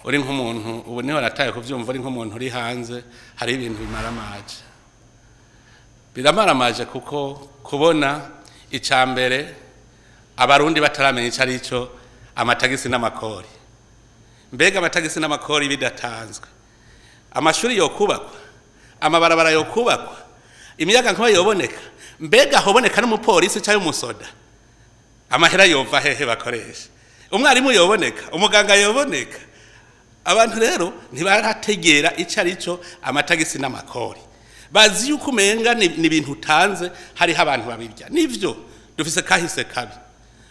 Uri nk'umuntu ubu niho nataye kuvyumva, uri nk'umuntu uri hanze, hari ibintu bimaramaje, biramaramaje, kuko kubona icambere Abarundi bataramenya ico ari cyo amatagisi n'amakori. Mbega amatagisi n'amakori bidatanzwe, amashuri yokubakwa, amabarabara yokubakwa, imiyaga nkuba yoboneka? Mbega hoboneka n'umupolisi cyangwa umusoda? Amahera yova hehe bakoresha? Umwarimu yoboneka? Umuganga yoboneka? Abantu rero ntibarategera icyo ari cyo amatagisi n'amakori. Bazi yuko umenga ni ibintu utanze, hariho abantu babirya. Nivyo, dufise kahise kabi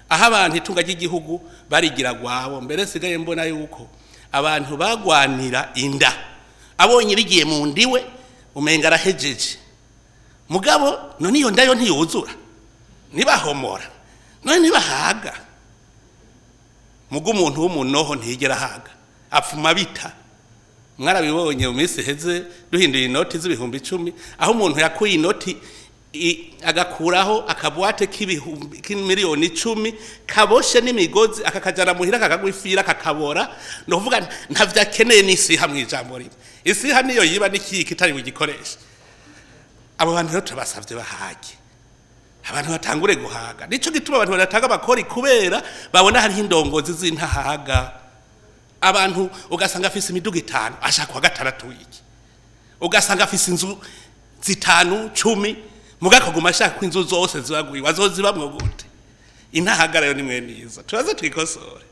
aho abantu itunga ry'igihugu barigira gwabo. Mbere sigaye mbona yuko abantu bagwanira inda, abonye bigiye mu ndiwe umenga arahejeje. Mugabo none iyo ndayo ntiyuzura, ntibahomora, none ntibahaga. Mugo umuntu w'umunoho ntiyigera ahaga, apfuma bita. Mwarabibonye mu minsi iheze duhinduye inoti z'ibihumbi 10, aho umuntu yakuye inoti agakuraho akabuwate k'ibihumbi k'imiliyoni 10 kaboshe n'imigozi, akakajana muhira, kakagwifira, kakabora. Ni ukuvuga ntavyo akeneye n'isiha. Mu ijambo rimwe, isiha niyo yiba n'ikiyiko itari bugikoreshe. Abo bantu rero turabasavye bahage, abantu batangure guhaga. Nico gituma abantu badatanga amakori, kubera babona hariho indongozi z'intahaga. Abantu ugasanga afise imiduga itanu, ashaka kuwa gatandatu wiki, ugasanga afise inzu zitanu, 10, mugakaguma ashaka ko inzu zose zibagwiwe. Azozibamwo gute? Intahagara yo ni mwene izo. Turaze twikosore.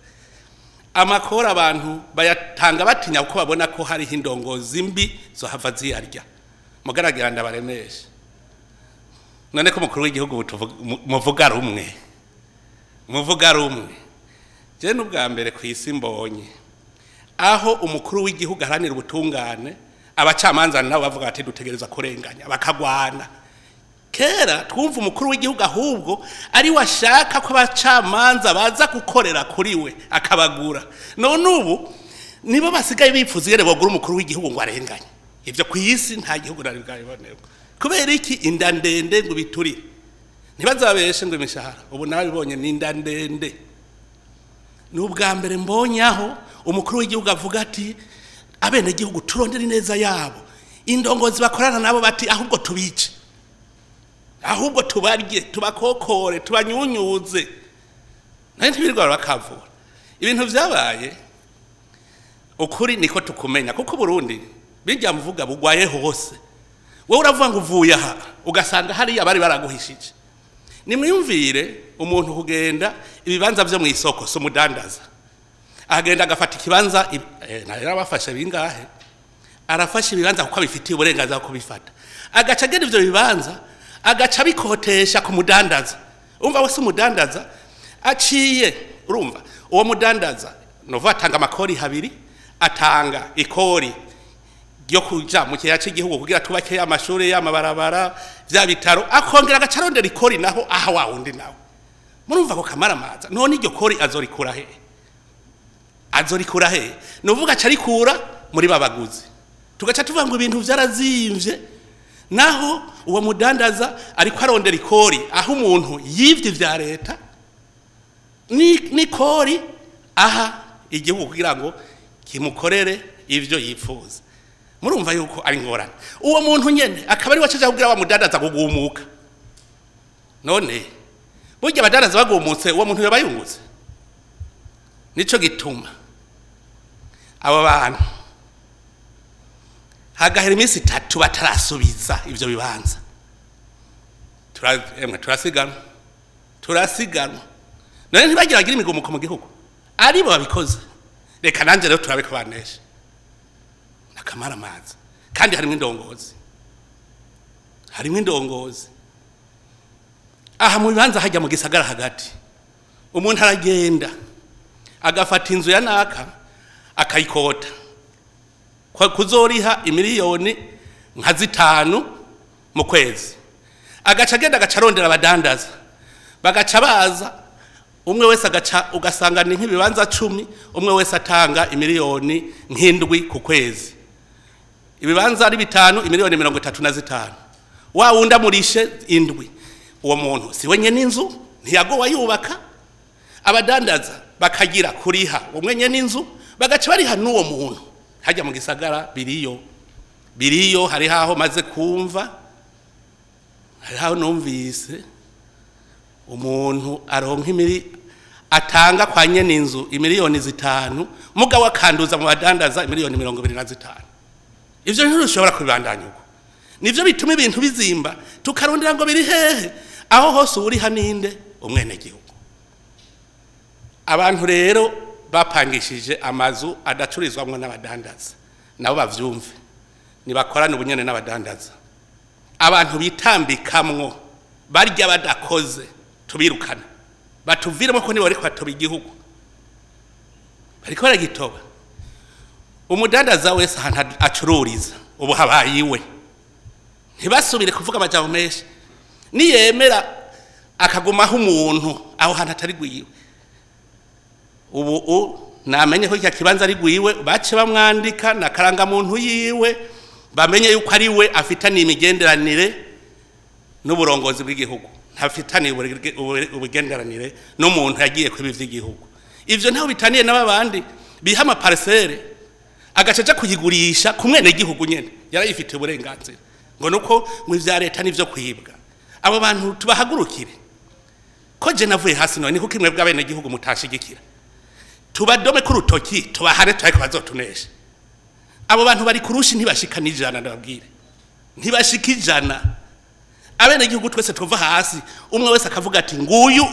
Amakori abantu bayatanga batinya, kuko babona ko hariho indongozi mbi zohava ziyarya. Mugaragira ndabaremesha, none ko umukuru w'igihugu muvuga rumwe, muvuga rumwe. Je n'ubwa mbere ku isi mbonye aho umukuru w'igihugu aharanira ubutungane, abacamanza nabo bavuga bati dutegereza kurenganya, bakagwana. Kera twumva umukuru w'igihugu ahubwo ari washaka ko abacamanza baza gukorera kuri we, akabagura. None ubu nibo basigaye bipfuza ingene bogura umukuru w'igihugu ngo arenganye. Ivyo ku isi nta gihugu nari bwabibonemo. Kubera iki? Inda ndende ngo biturire. Ntibazabeshe ngo imishahara, ubu nabibonye ni inda ndende. Ni ubwa mbere mbonye aho umukuru w'igihugu avuga ati abenegihugu turondere ineza yabo, indongozi bakorana nabo bati ahubwo tubice, ahubwo tubarye, tubakokore, tubanyunyuze. Nayo ntibirirwa bakavura. Ibintu vyabaye, ukuri niko tukumenya, kuko Burundi bijya mvuga bugwaye hose. Wowe uravuga ngo uvuye aha, ugasanga hariya bari baraguhishije. Nimwiyumvire umuntu kugenda ibibanza vyo mu isoko, si umudandaza, agenda agafata ikibanza, narabafashe bingahe, arafashe ibibanza kuko abifitiye uburenganzira bwo kubifata, agaca agenda ivyo bibanza agaca abikotesha ku mudandaza. Umva, wese umudandaza aciye, urumva uwo mudandaza novuga atanga amakori habiri: atanga ikori ryo kuja mu kigega cy'igihugu kugira tubake amashuri, y'amabarabara, vya bitaro, akongera agaca arondera ikori naho aha wa wundi nawe. Murumva ko kamaramaza. None iryo kori azorikura he? Azorikura he? Nuvuga aca arikura muri babaguzi, tugaca tuvuga ngo ibintu vyarazimvye, naho uwo mudandaza ariko arondera ikori aho umuntu yivye ivya leta, ni kori aha igihugu kugira ngo kimukorere ivyo yifuza. Murumva yuko ari ngorane. Uwo muntu nyene akaba ari wacaje kugira wa mudandaza kugumuka. None burya abadandaza bagumutse, uwo muntu yoba yungutse? Nico gituma abo bantu hagahera iminsi 3 batarasubiza ivyo bibanza, emwe turasiganwa, turasiganwa. None ntibagiragira imigumuko mu gihugu aribo babikoze? Reka nanjye rero turabe ko banesha. Nakamaramaza. Kandi harimo indongozi, harimo indongozi. Aha mu bibanza hajya mu gisagara hagati, umuntu aragenda agafata inzu ya naka, akayikota kuzoriha imiliyoni nka 5 mu kwezi, agaca agenda agaca arondera abadandaza, bagaca baza, umwe wese agaca, ugasanga ni nk'ibibanza 10, umwe wese atanga imiliyoni nk'7 ku kwezi. Ibibanza ari bitanu, imiliyoni 35. Wa wundi amurishe 7. Uwo muntu si we nyene inzu, ntiyagowa yubaka. Abadandaza bakagira kuriha umwe nyene inzu. Bagaca bariha n'uwo muntu. Hajya mu gisagara biriyo. Biriyo hari haho maze kumva, hari haho numvise umuntu aronka imiri atanga kwa nyene inzu imiliyoni 5, mugabo akanduza mu badandaza imiliyoni 25. Ivyo ntirushobora kubibandanya uko. Nivyo bituma ibintu bizimba, tukarondera ngo biri hehe, aho hose uri haninde umwene gihugu. Abantu rero bapangishije amazu adacurizwamwo n'abadandaza, nabo bavyumve, nibakorana ubunyene n'abadandaza. Abantu bitambikamwo barya badakoze tubirukana, batuviremo ko nibo bariko batoba igihugu, bariko baragitoba. Umudandaza wese ahantu acururiza ubu habaye iwe, ntibasubire kuvuga amajambo menshi. Niyemera akagumaho umuntu aho hantu atari gwiwe, ubu namenye ko kibanza ari gwiwe, bace bamwandika na karangamuntu yiwe, bamenye yuko ari we afitaniye imigenderanire n'uburongozi bw'igihugu, ntafitaniye ubugenderanire n'umuntu yagiye kwiba ivy'igihugu. Ivyo ntaho bitaniye n'abandi biha amaparcelle agacaca kuyigurisha ku mwene gihugu nyene yarayifitiye uburenganzira, ngo nuko ngo ivya leta nivyo kwibwa. Abo bantu tubahagurukire. Ko je navuye hasi none kuko imwe bw'abene gihugu mutashigikira, tubadome ku rutoki tubahare turiko bazotunesha. Abo bantu bari kurushi ntibashika n'ijana, ndababwire ntibashika ijana. Abene gihugu twese tuva hasi, umwe wese akavuga ati nguyu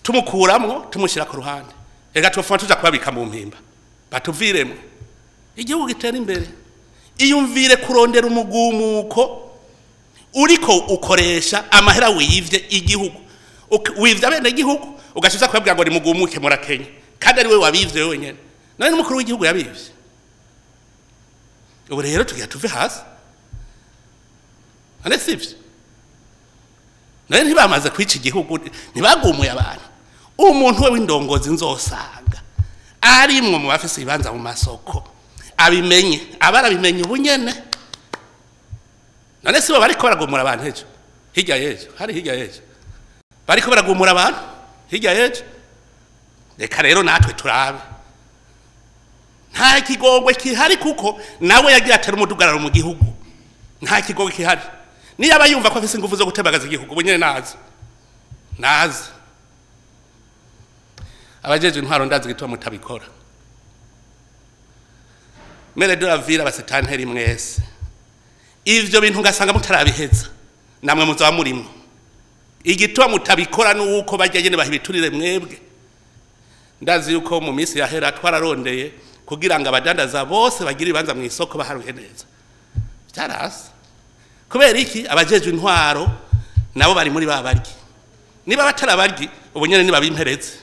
tumukuramwo tumushira ku ruhande, reka tufuma tuja kubabika mu mpimba batuviremo, igihugu gitera imbere. Iyumvire kurondera umugumuko uriko ukoresha amahera wivye igihugu, wivye abene gihugu ugashiza kubabwira ngo nimugumuke murakenya, kandi ari we wabivye wenyene. None n'umukuru w'igihugu yabivye. Ubu rero tugira tuve hasi, ane sivyo? None ntibamaze kwica igihugu, ntibagumuye abantu. Umuntu we w'indongozi nzosanga arimwo mu bafise ibibanza mu masoko, abimenye, abarabimenye ubunyene. None sibo bariko baragumura abantu ejo hirya y'ejo, hari hirya y'ejo bariko baragumura abantu hirya y'ejo. Reka rero natwe turabe, nta kigongwe kihari, kuko nawe yagiye atera umudugararo mu gihugu. Nta kigongwe kihari. Niyo aba yumva ko afise ingufu zo gutebagaza igihugu, ubunyene nazi nazi. Abajeje intwaro ndazi gituma mutabikora. Mere de la ville abasetanteri mwese, ivyo bintu ngasanga mutarabiheza, namwe muzaba murimo. Igituma mutabikora nuko bajya nyene bahibiturire mwebwe. Ndazi yuko mu minsi yahera twararondeye kugira ngo abadandaza bose bagire ibibanza mu isoko baharuye neza. Byarase. Kubera iki? Abajeje intwaro nabo bari muri ba baryi. Niba batarabaryi ubu nyene nibabimpereze.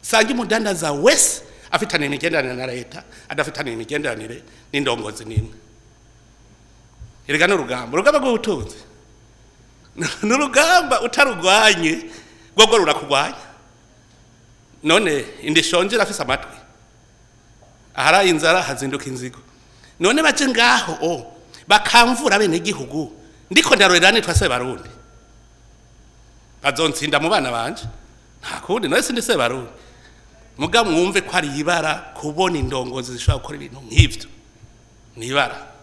Sanga umudandaza wese afitaniye imigenderanire na leta, adafitaniye imigenderanire n'indongozi nimwe. Erega n'urugamba, urugamba rw'ubutunzi n'urugamba utarugwanye rwo rurakugwanya. None indishonje irafise amatwi, aharaye inzara hazinduka inzigo. None baje ngaho bakamvura bene gihugu, ndiko ndarorera nitwa se Barundi, bazontsinda mu bana banje nta kundi. None sindi se Barundi. Muga mwumve ko ari ibara kubona indongozi zishobora gukora ibintu nk'ivyo, ni ibara.